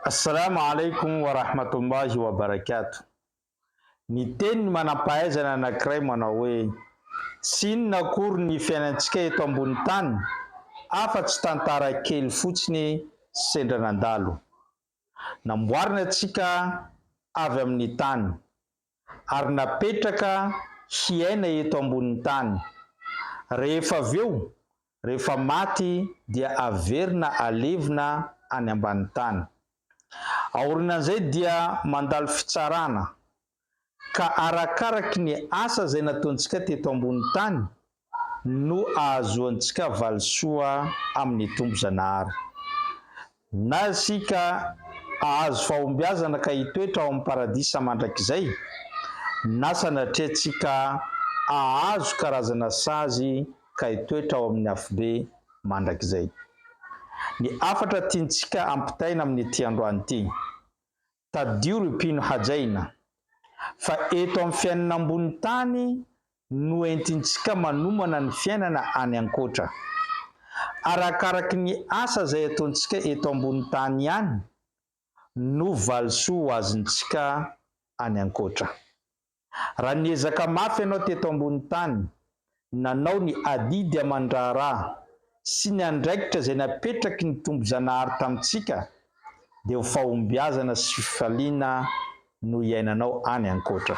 Assalamu alaikum wa rahmatullahi wa barakatuh. Niteny ny manam-pahaizana anankiray manao hoe, Tsy inona akory ny fiainantsika eto ambony tany afa-tsy tantara kely fotsiny sendra nandalo. Namboarina antsika avy amin'ny tany, ary napetraka hiaina eto ambonin'ny tany. Rehefa avy eo, rehefa maty dia averina alevina any ambany tany. Aorinan'izay dia mandalo fitsarana, ka arakaraky ny asa izay nataontsika teto ambony tany no ahazoantsika valisoa amin'ny Tompo Zanahary. Na isika hahazo fahombiazana ka hitoetra ao amin'ny paradisa mandrakizay, na sanatria tsika hahazo karazana sazy ka hitoetra ao amin'ny afobe mandrakizay. Ny hafatra tiantsika ampitaina amin'ity androany ity, Tadidio ry mpino hajaina, fa eto amin'ny fiainana ambony tany no entintsika manomana ny fiainana any ankoatra. Arakaraky ny asa izay ataontsika eto ambony tany ihany no valisoa ho azontsika any ankoatra. Raha niezaka mafy ianao teto ambony tany, nanao ny adidy aman-draharaha sy ny andraikitra izay napetraky ny Tompo Zanahary tamintsika, dia ho fahombiazana sy fifaliana no hiainanao any ankoatra.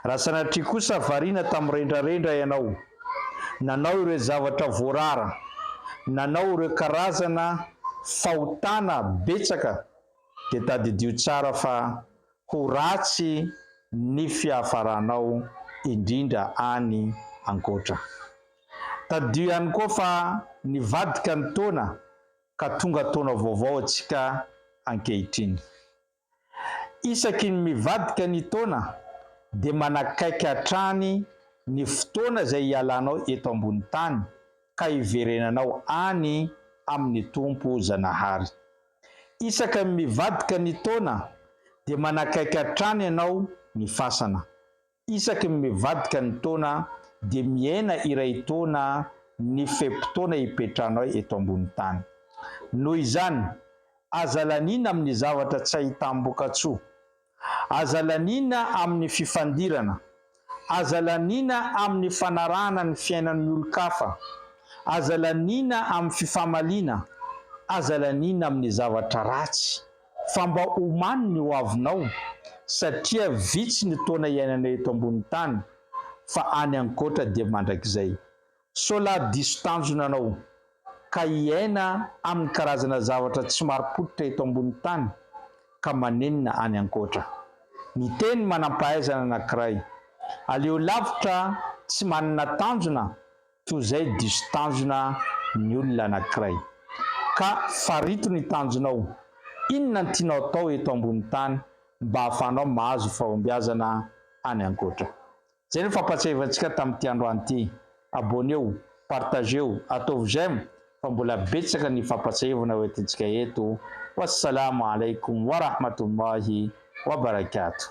Raha sanatria kosa variana tamin'ny rendrarendra ianao, nanao ireo zavatra voarara, nanao ireo karazana fahotana betsaka, dia tadidio tsara fa ho ratsy ny fiafaranao indrindra any ankoatra. Tadidio ihany koa fa nivadika ny taona ka tonga taona vaovao antsika ankehitriny. Isaky ny mivadika ny taona dia manakaiky hatrany ny fotoana izay hialanao eto ambony tany ka hiverenanao any amin'ny Tompo Zanahary. Isaka ny mivadika ny taona dia manakaiky hatrany anao ny fasana. Isaky ny mivadika ny taona dia mihena iray taona ny fe-potoana ipetranao eto ambony tany. Noho izany, aza laniana amin'ny zavatra tsy ahitam-bokatsoa. Aza laniana amin'ny fifandirana. Aza laniana amin'ny fanarahana ny fiainan'ny olon-kafa. Aza laniana amin'ny fifamaliana. Aza laniana amin'ny zavatra ratsy. Fa mba omano ny hoavinao, satria vitsy ny taona iainanao eto ambony tany, fa any ankoatra dia mandrakizay. Sao lahy diso tanjona anao ka hiaina amin'ny karazana zavatra tsy marim-pototra eto ambony tany ka manenina any ankoatra. Ny teny manam-pahaizana anankiray, Aleo lavitra tsy manana tanjona toy izay diso tanjona ny olona anankiray. Ka farito ny tanjonao, inona no tianao atao eto ambony tany mba hahafahanao mahazo fahombiazana any ankoatra. Zay no fampatsiahivantsika tamin'ity androany ity. Abonneo, partageo, ataovy j'aime fa mbola betsaka ny fampatsiahivana ho entintsika eto. Wassalamo alaikum warahmatullahi wabarakatuh.